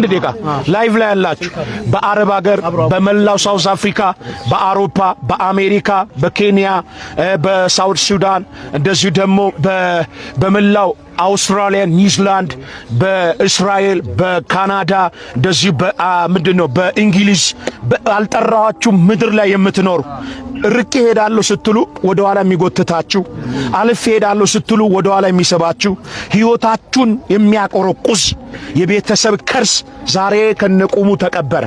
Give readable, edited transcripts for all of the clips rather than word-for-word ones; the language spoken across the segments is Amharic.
ደቂቃ live ላይ ያላችሁ፣ በአረብ ሀገር፣ በመላው South Africa፣ በአውሮፓ፣ በአሜሪካ፣ በኬንያ፣ በ South Sudan፣ እንደዚሁ ደግሞ በመላው አውስትራሊያ፣ ኒውዚላንድ፣ በእስራኤል፣ በካናዳ፣ እንደዚሁ ምንድን ነው በእንግሊዝ፣ አልጠራኋችሁ ምድር ላይ የምትኖሩ፣ ርቄ ሄዳለሁ ስትሉ ወደ ኋላ የሚጎትታችሁ፣ አልፌ ሄዳለሁ ስትሉ ወደ ኋላ የሚስባችሁ፣ ህይወታችሁን የሚያቆረቁዝ የቤተሰብ curse ዛሬ ከነቁሙ ተቀበረ።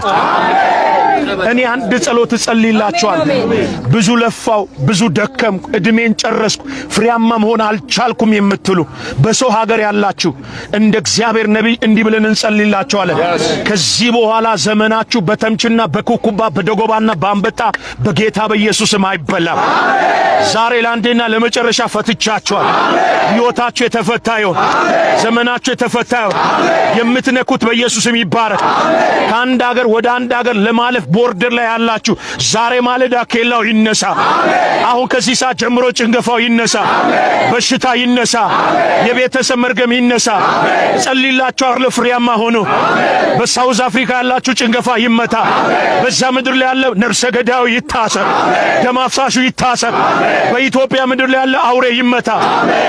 እኔ አንድ ጸሎት እጸልይላችኋለሁ። ብዙ ለፋው፣ ብዙ ደከምኩ፣ እድሜን ጨረስኩ፣ ፍሬያማ መሆን አልቻልኩም የምትሉ በሰው ሀገር ያላችሁ፣ እንደ እግዚአብሔር ነቢይ እንዲህ ብለን እንጸልይላችኋለን። ከዚህ በኋላ ዘመናችሁ በተምችና በኩኩባ፣ በደጎባና በአንበጣ በጌታ በኢየሱስም አይበላም። ዛሬ ለአንዴና ለመጨረሻ ፈትቻችኋል። ሕይወታችሁ የተፈታ ይሁን። ዘመናችሁ የተፈታ ይሁን። የምትነኩት በኢየሱስም ይባረክ። ከአንድ ሀገር ወደ አንድ ሀገር ለማለፍ border ላይ ያላችሁ፣ ዛሬ ማለዳ ኬላው ይነሳ። አሁን ከዚህ ሰዓት ጀምሮ ጭንገፋው ይነሳ፣ በሽታ ይነሳ፣ የቤተሰብ መርገም ይነሳ። እጸልይላችኋለሁ፣ ፍሬያማ ሁኑ። በ South Africa ያላችሁ ጭንገፋ ይመታ። በዛ ምድር ላይ ያለ ነፍሰ ገዳዩ ይታሰር፣ ደም አፍሳሹ ይታሰር። በኢትዮጵያ ምድር ላይ ያለ አውሬ ይመታ።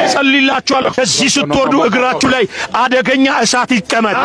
እጸልይላችኋለሁ። ከዚህ ስትወርዱ እግራችሁ ላይ አደገኛ እሳት ይቀመጥ።